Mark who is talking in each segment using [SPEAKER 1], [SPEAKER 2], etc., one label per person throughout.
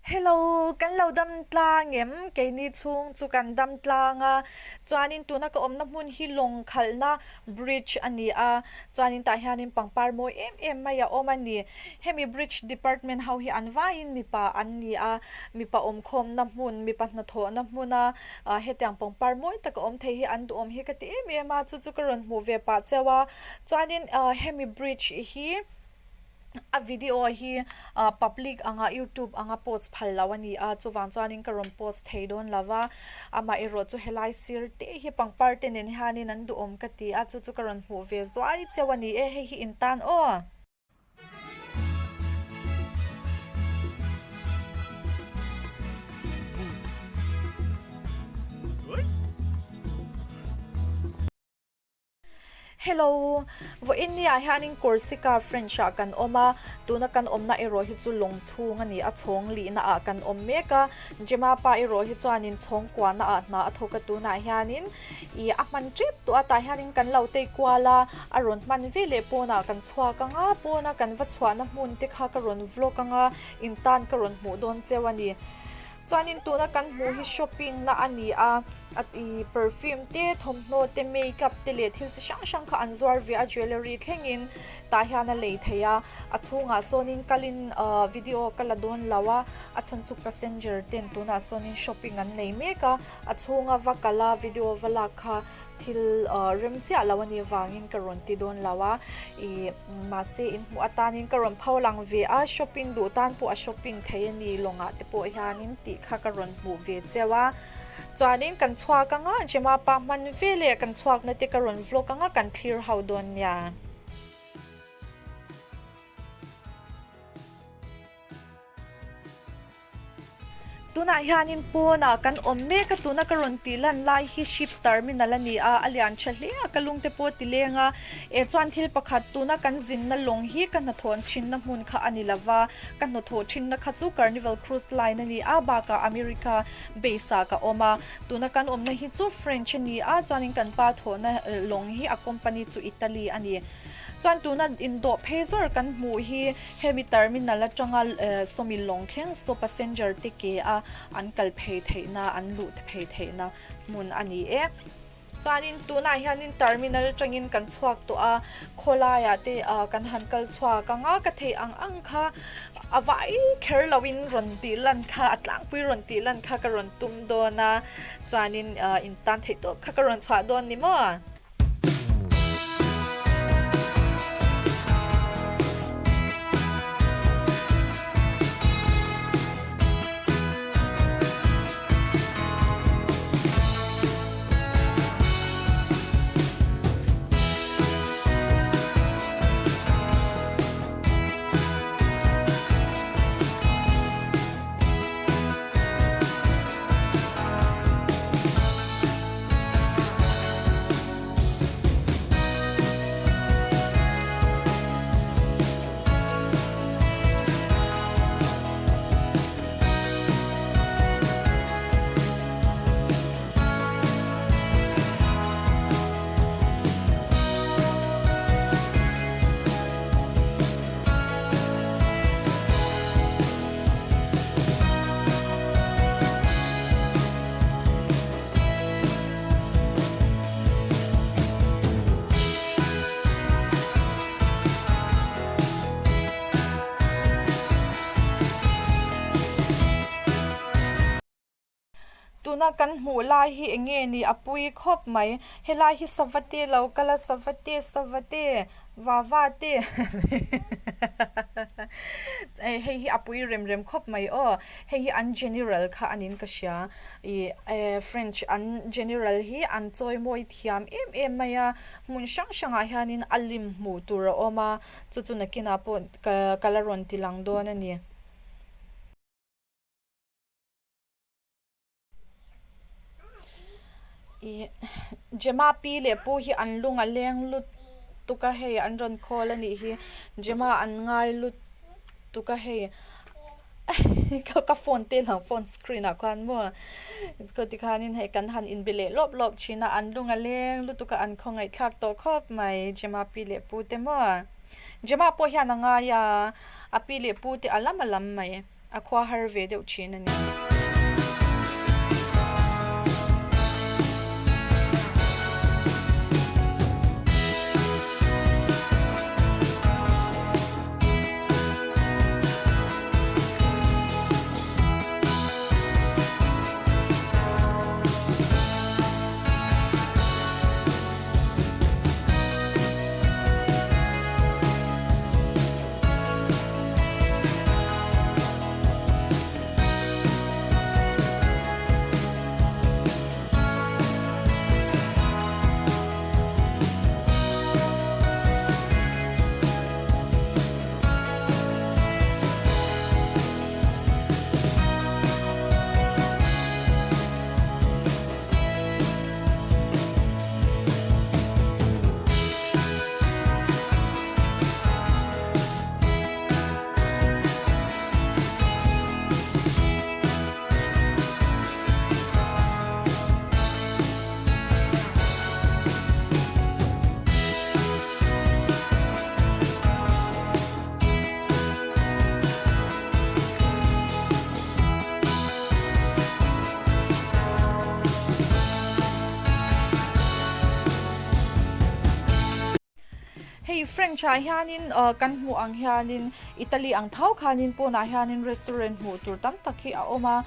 [SPEAKER 1] Hello, kan lo dam tlang em? Keini chhung chu kan dam tlang a, chuanin tuna ka awmna hmun hi lawng khalhna bridge a ni a, chuanin tah hianin pangpar mawi em em mai a awm a ni. Hemi bridge department ho hi an vaiin mipa an ni a, mipa awmkhawmna hmun, mipa hnathawhna hmuna hetiang pangpar mawi taka awm thei hi an duhawm hi ka ti em em a, chu chu ka rawn hmuh ve pah cheu a, chuanin hemi bridge hi. A video hi public anga youtube anga post phal lo a ni a, chuvang chuanin ka rawn post thei dawn lo va, amaherawh chu helai sir te hi pangpar te nen hianin an duhawm ka ti a, chu chu ka rawn hmuh ve zuai cheu a ni e, hei hi in tan aw. Hello, vawiin ni ah hianin Corsica French ah kan awm a, tuna kan awmna erawh hi chu lawng chhung a ni a, chhawng lihna ah kan awm mek a, Gemma pa erawh hi chuanin chhawng kuahna ah hna a thawk a, tunah hianin ih a hman tep tawh a, tah hianin kan lo tei kual a, a rawn hman ve leh pawnah kan chhuak ang a, pawna kan va chhuahna hmun te kha ka rawn vlog ang a, in tan ka rawn hmuh dawn cheu a ni. Chuanin tuna kan hmuh hi shopping na a ni a, a ih perfume te thawmhnaw te makeup te leh thil chi hrang hrang kha an zuar ve a jewellery thlengin tah hian a lei thei a, a chhungah sawnin kalin ahh video ka la dawn lo a, a chhan chu passenger ten tunah sawnin shopping an nei mek a, a chhunga va kal a video va lak kha Thil rem chiah lo a nih vangin ka rawn ti dawn lo a, ih mahse in hmuh atanin ka rawn pho lang ve a, shopping duh tan pawh a shopping thei a ni lawngah te pawh hianin tih kha ka rawn hmuh ve cheu a. Chuanin kan chhuak anga Gemma pa hman veleh kan chhuakna te ka rawn vlog anga kan thlir ho dawn nia. Tunah hianin pawnah kan awm mek a, tuna ka rawn tih lan lai hi ship terminal a ni a, a lian tha hle a, ka lung te pawh a ti leng a, eh chuan thil pakhat tuna kan zinna lawng hi ka hnathawh thinna hmun kha a ni lo va, ka hnathawh thinna kha chu Carnival Cruise Line a ni a, bakah America base ah ka awm a, tuna kan awmna hi chu French a ni a, chuanin kan pa thawhna lawng hi a company chu Italy a ni. Chuan tuna indawh phei zawr kan hmuh hi hemi terminal atanga sawmi lawng thleng saw passenger te ke a an kal phei theihna an luh phei theihna hmun a ni e. Chuanin tunah hianin terminal atangin kan chhuak tawh a, khawlaiah te kan han kal chhuak ang a, ka theih ang ang kha a vai kher loin rawn tih lan kha a tlangpui rawn tih lan kha ka rawn tum dawn a, chuanin intan theih tawp kha ka rawn chhuah dawn ni maw? Tuna kan hmuh lai hi eng nge ni a pui khawp mai helai hi sava te lo kal a sava te sava te vava te hei hi a pui rem rem khawp mai aw hei hi an general kha a niin ka hria ih eh french an general hi an chawi mawi thiam em em mai a hmun hrang hrangah hianin a lim hmuh tur a awm a chu chu nakinah pawh ka ka la rawn ti lang dawn a ni. Ih Gemma pi leh pu hi an lung a leng lutuk a hei an rawn call a nih hi Gemma an ngai lutuk a hei ka phone te lang phone screen ah khuan maw khawti khanin hei kan han inbe leh lawp lawp thin a an lung a leng lutuk a an khawngaih thlak tawh khawp mai Gemma pi leh pu te maw Gemma pawh hian a ngai a a pi leh pu te a lam a lam mai. A khua har ve deuh thin a ni. Hei French ah hianin ah kan hmuh ang hianin Italy ang thau khanin pawnah hianin restaurant hmuh tur tam tak hi a awm a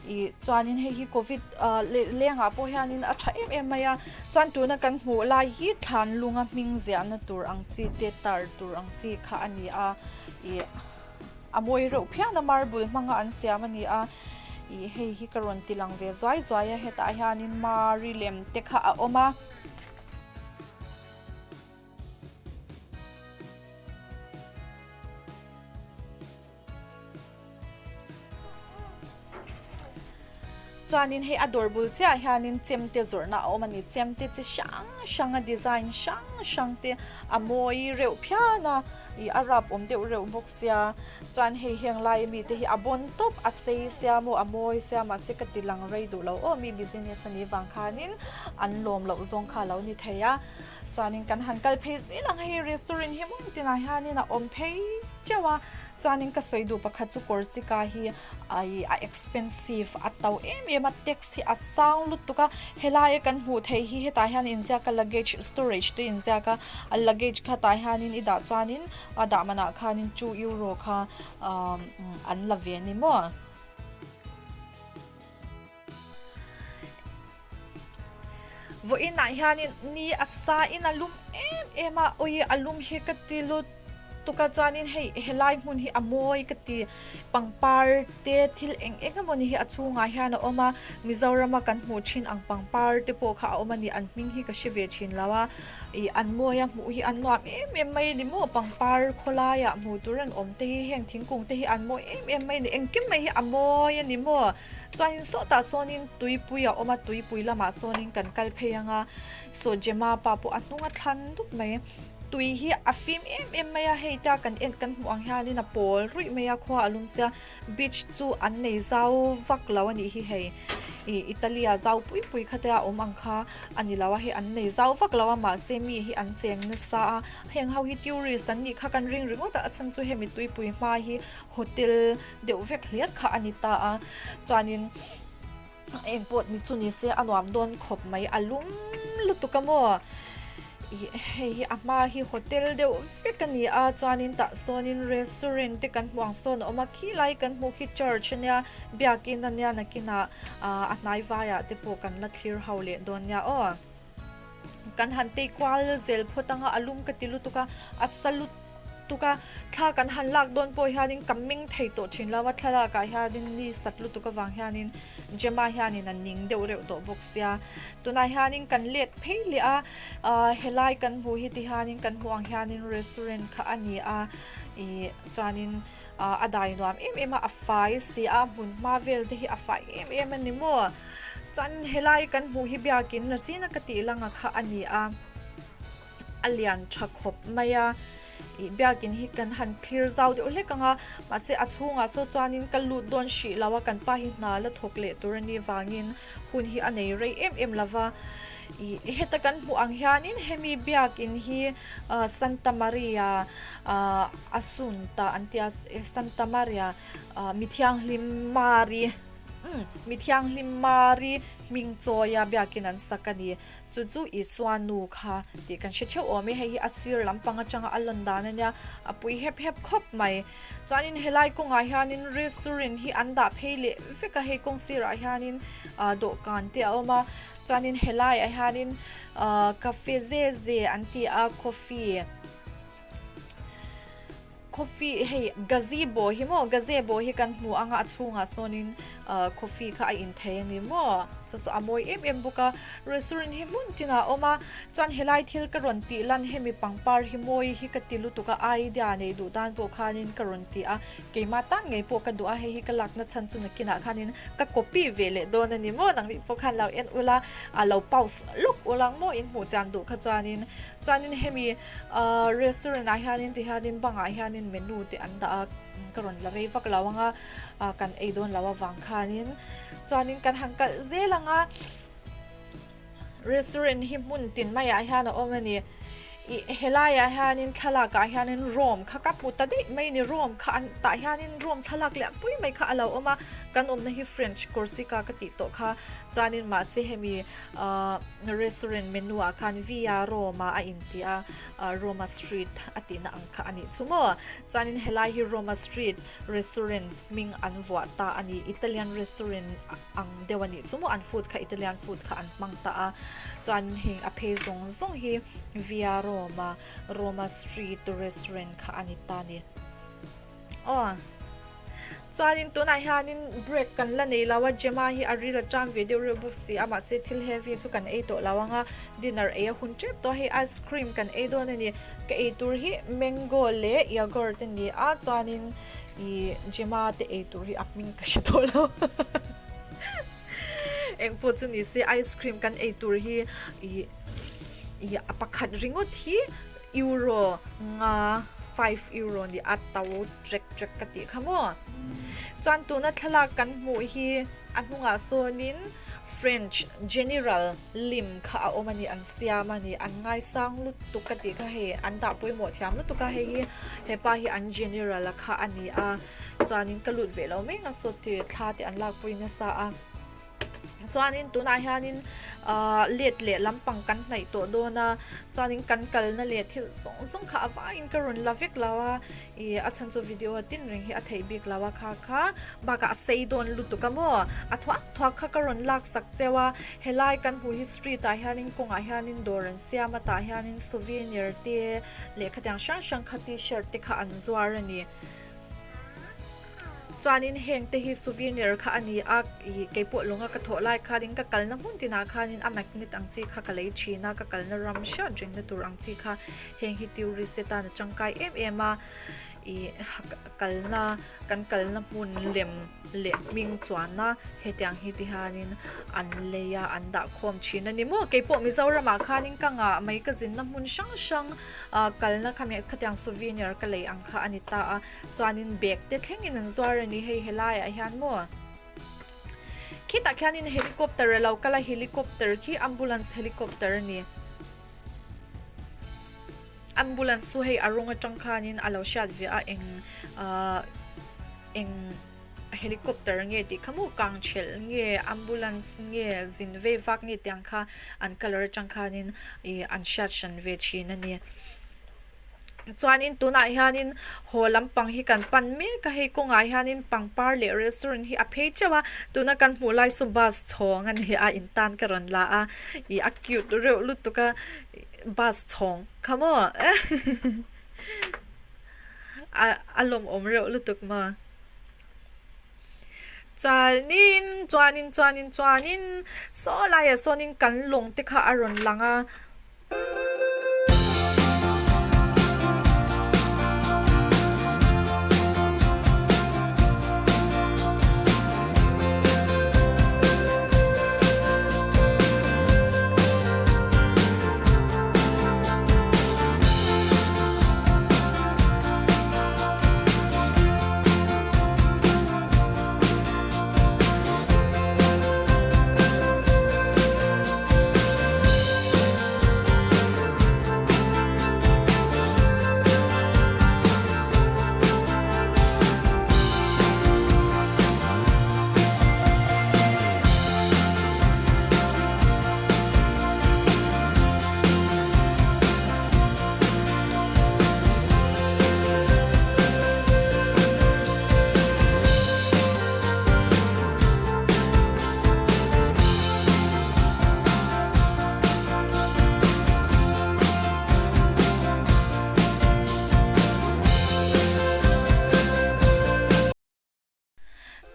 [SPEAKER 1] ih chuanin hei hi covid ah leh lengah pawh hianin a tha em em mai a chuan tuna kan hmuh lai hi thlan lunga hming ziahna tur ang chi te tar tur ang chi kha a ni a ih a mawi reuh phian a marble hmanga an siam a ni a ih hei hi ka rawn ti lang ve zuai zuai a hetah hianin mari lem te kha a awm a. Chuanin hei a dawr bul chiah hianin chemte zawrhna a awm a ni. Chemte chi hrang hrang a design hrang hrang te a mawi reuh phian a, ih a rap awm deuh reuh bawk sia. Chuan hei heng lai ami te hi a bawn tawp a sei sia maw a mawi sia mahse ka ti lang rei duh lo aw mi business a nih vang khanin an lawm loh zawng kha a lo ni thei a. Chuanin kan han kal phei zel ang hei restaurant hi hmun tinah hianin a awm phei teuh a. Chuanin ka sawi duh pakhat chu Corsica hi ai a expensive a to em em a tax hi a sang lutuk a helaia kan hmuh theih hi hetah hian inziak a luggage storage te inziak a a luggage kha tah hianin i dah chuanin a dah manah khanin two euro kha ahh an la ve a ni maw. Vawiinah hianin ni a sa in a lum em em a, awi a lum hi ka ti lut tuk a chuanin hei helai hmun hi a mawi ka ti pangpar te thil eng eng emawni hi a chhungah hian a awm a, Mizorama kan hmuh thin ang pangpar te pawh kha a awm a ni, an hming hi ka hre ve thin lo a, ih an mawi a hmuh hi an nuam em em mai a ni maw pangpar khawlaiah hmuh tur an awm te hi heng thingkung te hi an mawi em em mai a ni, engkim mai hi a mawi a ni maw. Chuanin sawtah sawnin tuipui a awm a, tuipui lamah sawnin kan kal phei ang a, saw Gemma pa pawh a hnung a thlan dup mai. Tui hi a fim em em mai a, hei te a kan en kan hmuh ang hianin a pawl ruih mai a, khua a lum sia, beach chu an nei zau vak lo a nih hi hei, ih Italy a zau pui pui kha te a awm ang kha a ni lo a, hei an nei zau vak lo a, mahse mi hi an cheng nasa a, heng ho hi tourist an nih kha kan ring ringawt a, a chhan chu hemi tuipui hma hi Hotel deuh vek hlir kha a ni ta a, chuanin eng pawh ni chu ni se a nuam dawn khawp mai, a lum lutuk a maw ih hei hi a hma hi hotel deuh vek a ni a, chuanin tah sawnin restaurant te kan hmuh ang sawn a awm a, khilai kan hmuh khi church a nia biakin a nia nakinah ah a hnai vaiah te pawh kan la thlir ho leh dawn nia aw. Kan han tei kual zel phawt anga a lum ka ti lutuk a, a sa lutuk a, thla kan han lak dawn pawh hianin ka meng thei tawh thin lo a, thlalak ah hianin ni sat lutuk avang hianin Gemma hianin a ning deuh reuh tawh bawk sia. Tunah hianin kan let phei leh a, ah helai kan hmuh hi ti hianin kan hmuh ang hianin restaurant kha a ni a, ih chuanin ah a dai nuam em em a, a fai si a, hmun hma vel te hi a fai em em a ni maw. Chuan helai kan hmuh hi biakin la china ka tih langa kha a ni a, a lian tha khawp mai a, ih biakin hi kan han thlir zau deuh hlek ang a, mahse a chhungah saw chuanin ka lut dawn hrih lo a, kan pa hi hna la thawk leh tur a nih vangin hun hi a nei rei em em lo va. Ih heta kan hmuh ang hianin hemi biakin hi ah Santa Maria ah Assunta an tia Santa Maria ah mithianghlim Mari umm mithianghlim Mari hming chawia biakin an sak a ni. Chu chu Isua nu kha tih kan hre theuh awm e, hei hi a sir lampang atanga a lawn dan a nia, a pui hep hep khawp mai. Chuanin helai kawngah hianin restaurant hi an dah phei leh vek a, hei kawng sirah hianin ah dawhkan te a awm a, chuanin helaiah hianin ah cafe ze ze an ti a, coffee. Coffee hei gazebo hi maw gazebo hi kan hmu anga a chhungah sawnin ah coffee kha a in thei a ni maw saw saw a mawi em em bawk a restaurant hi hmun tinah a awm a chuan helai thil ka rawn tih lan hemi pangpar hi mawi hi ka ti lutuk a idea nei duh tan pawh khanin ka rawn ti a keimah tan ngei pawh ka duh a hei hi ka lakna chhan chu nakinah khanin ka copy ve leh dawn a ni maw nangni pawh khan lo en ula a lo pause lawk ula maw in hmuh chian duh kha chuanin chuanin hemi Ahh restaurant ah hianin ti hianin bangah hianin menu te an dah a ka rawn la rei vak lo ang a ah kan ei dawn lo avang khanin chuanin kan han kalh zel ang a restaurant hi hmun tin maiah hian a awm a ni ih helaiah hianin thlalak ah hianin Rome kha ka hmu ta daih mai a ni Rome kha an tah hianin Rome thlalak leh pui mai kha a lo awm a kan awmna hi French Corsica ka tih tawh kha chuanin mahse hemi ahh Restaurant menu ah khan Via Roma a inti a, Roma Street a tihna ang kha a nih chu maw? Chuanin helai hi Roma Street Restaurant hming an vuah ta a ni. Italian restaurant ang deuh a nih chu maw? An food kha Italian food kha an hmang ta a. Chuanin heng a phei zawng zawng hi Via Roma, Roma Street Restaurant kha a ni ta a ni. Aw. Chuanin tunah hianin break kan la nei lo a, Gemma hi a ril a ṭam ve deuh reuh bawk si a, mahse thil heavy chu kan ei tawh lo ang a, dinner ei a hun ṭep tawh a, hei ice cream kan ei dawn a ni. Ka ei tur hi mango leh yogurt a ni a, chuanin ih Gemma te ei tur hi a hming ka hre tawh lo. Engpawh chu ni se ice cream kan ei tur hi ih ih a pakhat ringawt hi Euro nga, €5 nih a to trek trek ka tih kha maw? Chuan tuna thlalak kan hmuh hi a hnungah sawnin French General lim kha a awm a ni, an siam a ni, an ngaisang lutuk ka tih kha hei an dah pawimawh thiam lutuk a, hei hi hepa hi an General a kha a ni a, chuanin ka lut ve lo mai ang a sawti thla te an lakpui nasa a. Chuanin tunah hianin ahh let leh lampang kan hnaih tawh dawn a, chuanin kan kalna leh thil zawng zawng kha a vaiin ka rawn la vek lo a, ih a chhan chu video a tin reng hi a theih bik lo a kha kha bakah a sei dawn lutuk a maw a thuak thuak kha ka rawn lak sak cheu a, helai kan hmuh hi street ah hianin kawngah hianin dawr an siam a tah hianin souvenir te leh khatiang hrang hrang kha t-shirt te kha an zuar a ni. Chuanin heng te hi souvenir kha a ni a, ih keipawh lawnga ka thawh lai khanin ka kalna hmun tinah khanin a magnet ang chi kha ka lei thin a, ka kalna ram hriat rengna tur ang chi kha heng hi tourist te tan a tangkai em em a, ih kalna kan kalna hmun lem leh hming chuana hetiang hi ti hianin an lei a an dah khawm thin a ni maw keipawh Mizoramah khanin ka ngah mai ka zinna hmun hrang hrang ah kalna kha khatiang souvenir ka lei ang kha a ni ta a. Chuanin bag te thlengin an zuar a ni hei helaiah hian maw khitah khianin helicopter a lo kal a helicopter khi ambulance helicopter a ni ambulance chu hei a rawng atang khanin a lo hriat ve a eng ahh eng helicopter nge tih kha maw kang thelh nge ambulance nge zin vei vak nge tiang kha an colour atang khanin ih an hriat hran ve thin a ni. Chuanin tunah hianin haw lampang hi kan pan mek a, hei kawngah hianin pangpar leh restaurant hi a phei teuh a, tuna kan hmuh lai saw bus chhawng a ni a, intan ka rawn la a, ih a cute reuh lutuk a, bus chhawng kha maw a a lawmawm reuh lutuk maw. Chuanin chuanin chuanin chuanin saw laiah sawnin kan lawng te kha a rawn lang a.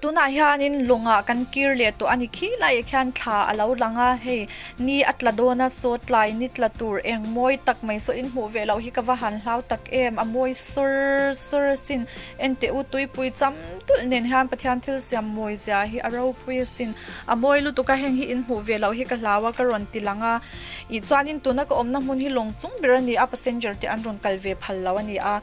[SPEAKER 1] Tunah hianin lawngah kan kir leh tawh a ni khi laiah khian thla a lo lang a hei ni a tla dawn a saw tlai ni tla tur eng mawi tak mai saw in hmuh ve loh hi ka va han hlau tak em a mawi sawr sawr asin enteh u tuipui cham tulh nen hian Pathian thil siam mawi zia hi a ropui asin a mawi lutuk a heng hi in hmuh ve loh hi ka hlau a ka rawn ti lang a ih chuanin tuna ka awmna hmun hi lawng chung ber a ni a passenger te an rawn kal ve phal lo a ni a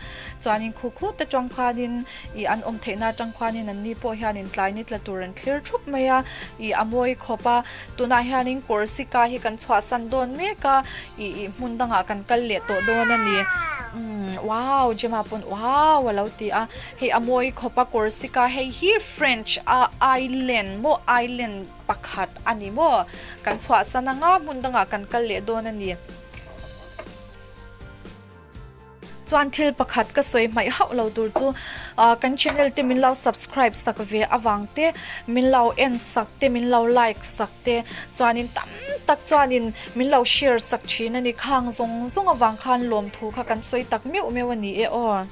[SPEAKER 1] chuanin khu khut atang khuanin Ih an awm theihna atang khuanin an ni pawh hianin tlai ni tla tur an thlir thup mai a, ih a mawi khawp a, tunah hianin Corsica hi kan chhuahsan dawn mek a, ih ih hmun dangah kan kal leh tawh dawn a ni. Umm wow Gemma pawn wow a lo ti a, hei a mawi khawp a Corsica hei hi French a island maw island pakhat a ni maw, kan chhuahsan anga hmun dangah kan kal leh dawn a ni. Chuan thil pakhat ka sawi hmaih hauh lo tur chu ah kan channel te min lo subscribe sak ve avang te min lo en sak te min lo like sak te chuanin tam tak chuanin min lo share sak thin a ni khang zawng zawng avang khan lawmthu kha kan sawi tak meuh meuh a ni e aw.